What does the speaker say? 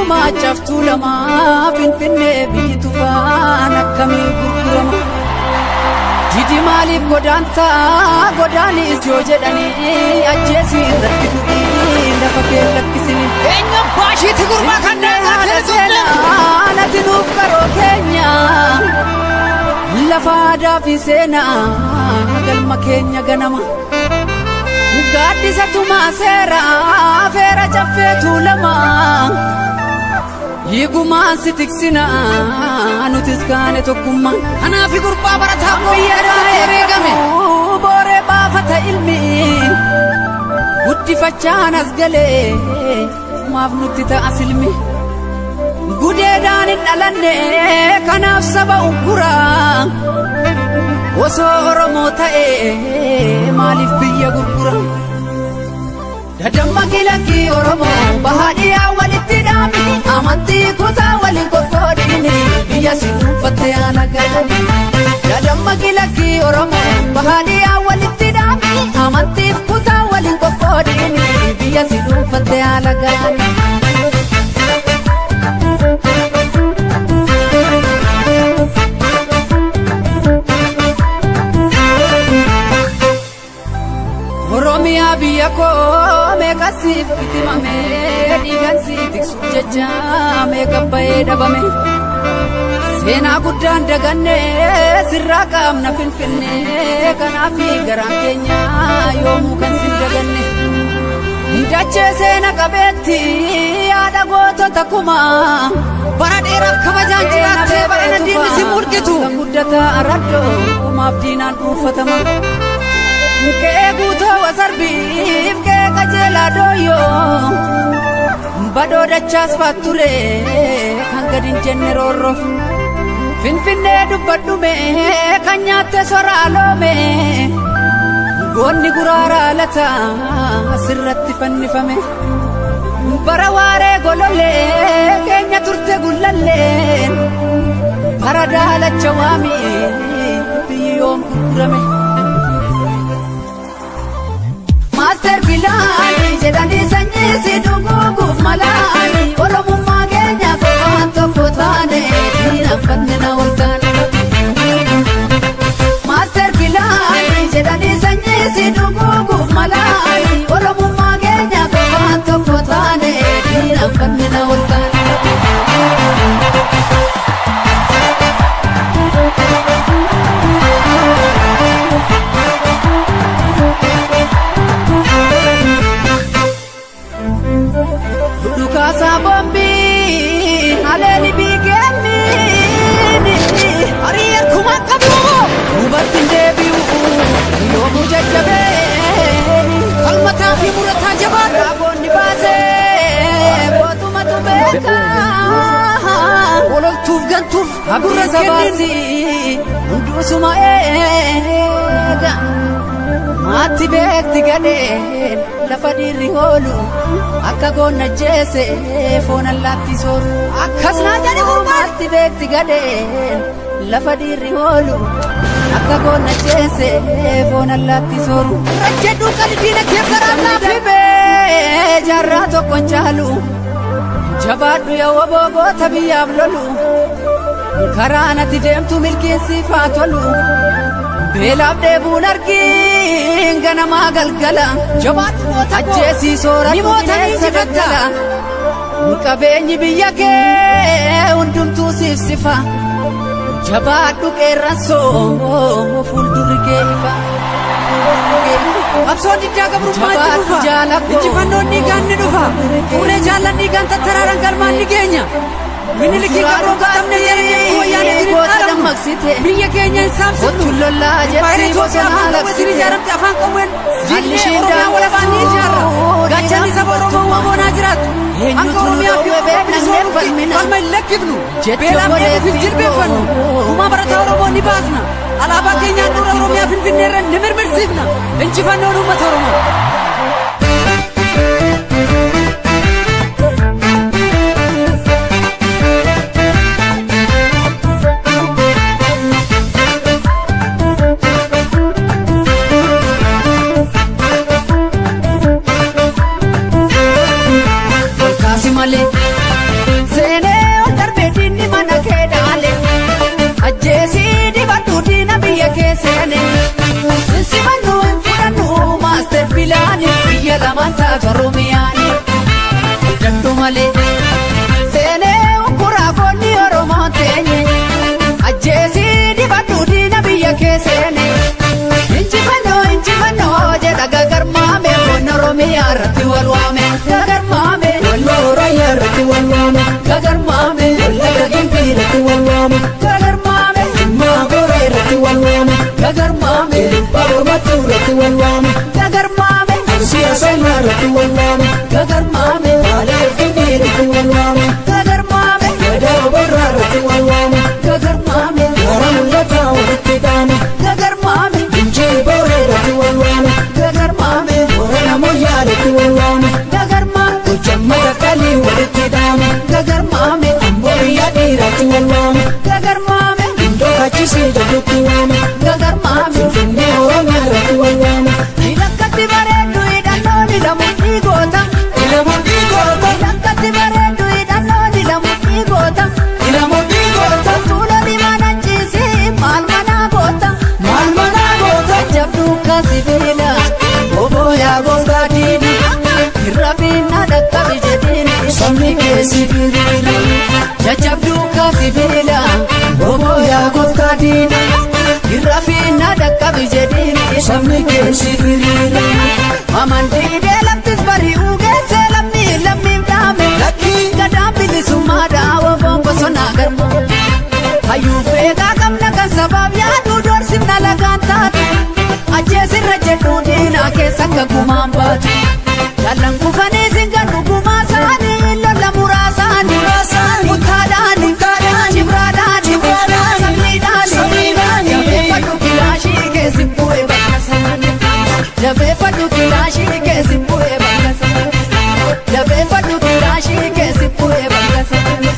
Maacaftuu lamaa Finfinnee biyyi tufaan akkamii gurgurama? Didi maaliif godaantaa godaanis yoo jedhanii ajjeesii irratti du'ii lafa kee lakkisini. Eenyu baashiitti gurbaa kan daangaa Haala keessa seenaa nati nuuf qaroo keenya lafa aadaa fi seenaa galma keenya ganama. Gaaddisa tumaa seera feera caffee tuulamaa. Hiigumaan si tiksina nutis kaane tokkummaan. Kanaafi gurbaa barataa Biyya booyyee wareegame. Booree baafata ilmi guddifachaan as galee maaf nutti ta'a silmi. Gudeedaan hin dhalanne kanaaf saba ugguraa osoo Oromoo ta'ee maaliif biyya gurgura? Dadamma kilakkii Oromoo bahaadhiyaa walitti dhaami amantii kutaa waliin qoqqoodini biyya si dhuunfatte haala galee. Dadamma kilakkii Oromoo bahaadhiyaa walitti dhaami amantiif kutaa waliin qoqqoodini biyya si dhuunfatte haala galee. Oromiyaa biyya koo meeqa siif bitimame dhiigan si tiksuuf jecha meeqa bahee dhabame. Seenaa guddaan daganne sirraa qaamna Finfinne kanaaf garaan keenya yoomuu kan sin daganne. Dachee seena qabeetti yaada gootota kumaa. Bara dheeraaf kabajaan jiraattee bara diinni si mulqitu. Kan guddataa araddoo uumaaf diinaan dhuunfatama. Kee guutoo wasarbiif kee qajeelaa dooyyoo. Badoo dachaas faatture kan gadi hin jenne roorroof. Finfinnee dubbadhume kan nyaatte soraa loome. Goonni guraaraa lataa asirratti fannifame. Bara waaree golollee keenya turte gullalleen. Bara daalacha waamii biyyi yoom gurgurame. Maaster pilaanii jedhanii sanyii si dhuguuguuf malaanii Oromummaa keenya qofaan tokko taane diinaffanne na ol taane. Maaster pilaanii jedhanii sanyii si dhuguuguuf malaanii Oromummaa keenya qofaan tokko taane diinaffanne na ol taane. Dhukaasaa boombii haleeli biigeemmiini. Ari'ee kumaa qabu. Dubartiin deebi'u yoomuu jajjabeeni. Falmataa fi murataa jabaadha. Raabonni baasee mootummaatu beekaa. Ololtuuf gantuuf gurra Gurra kennin. sabaasi hundusuma eega. Maatti beekti gadheen lafa dhiirri hoolu akka goonna jeese foon allaatti sooru. Akkas naa jedhe gurbaan. Maatti beekti gadheen lafa dhiirri hoolu akka goonna jeese foon allaatti sooru. Rajjedhuu kan diina kee garaa laafi. Dhibee jaarraa tokkoon caalu jabaadhu yaa wobogoota biyyaaf lolu karaa natti deemtu milkeessiif haa tolu beelaaf dheebuun argiin ganamaa galgala Jabaadhu moota koo. ajjeesii soora Ni moota ni bineensa injifatta. daggala qabeenyi biyya kee hundumtuu siif sifa jabaadhu qeerransoo fuuldurri kee ifa. Qabsoon diddaa gabrummaa itti Jabaadhu dhufa. jaalakko. Injifannoon dhiigaan ni dhufa. Fuulee jaallan dhiigaan tattaraaran galmaan ni geenya. Minilikii Suuraa qabnee jala deemtu wayyaanee dhugaatii jiru goota dhaalamu. dammaqsite. Biyya keenya hin saamsifnu. Ottu lollaa Impaayera jetti Itoophiyaa bosonaa afaan qawweetiin labsite. ijaaramte afaan qawween Haalli diinee ishiin Oromiyaa walabaan ni ijaarra. daangessuu Gaachanni saba Oromoo waboonaa jiraatu. Hanga Eenyutu nu Oromiyaa fi dhoowwe Oromoo beeknannee bilisoomutti falmina. falma hin lakkifnu. Jechi Beelaaf dheebuuf hin obboleettii jilbeeffannu. koo. Gumaa barataa Oromoo ni baasna. Alaabaa keenyaan dura Oromiyaa Finfinnee irra ni mirmirsiifna. Injifannoon uummata Oromoo. Olkaasi malee hiriiraatti wal waama. Gagarmaame. Gindoo kaachisee jabduutti waama. Gagarmaame. Finfinnee Oromiyaa irratti wal waama. Ilakkatti bareeddu hidhannoon hidhamu dhiigoota. Ilamuun dhiigoota. Ilakkatti bareeddu hidhannoon hidhamu dhiigoota. Ilamuun dhiigoota. Tuula limaan achiisii maal manaa goota. Maal manaa goota. Jabduu kaasibiila obbo yaa gooftaa diina. Irra dhaqqabi jedhiini Sabni keessi hiriira. Jajjabduu kaasibiila obbo yaa gooftaa diina. Irra dhaqqabi jedhiini Sabni keessi hiriira. Amantiidee laftis bari'uu geessee lammii lammiif dhaame. Lakkii. Gadaan bilisummaa daawwa bosonaa garbu. Hayyuu feetaa qabna kan sabaaf yaaduu doorsifna lagaan taatu. Ajjeesirra jedhuu diinaa keessa akka gumaan baatu. Jaallan kufanii singan dhugumaa isaanii lola muraasaanii. Murtaadhaani. Cibraadhaani. Samiidhaani. Jabeeffadhu kilaashii keessi bu'ee bakka isaanii. Jabeeffadhu kilaashii keessi bu'ee bakka isaanii. Jabeeffadhu kilaashii keessi bu'ee bakka isaanii.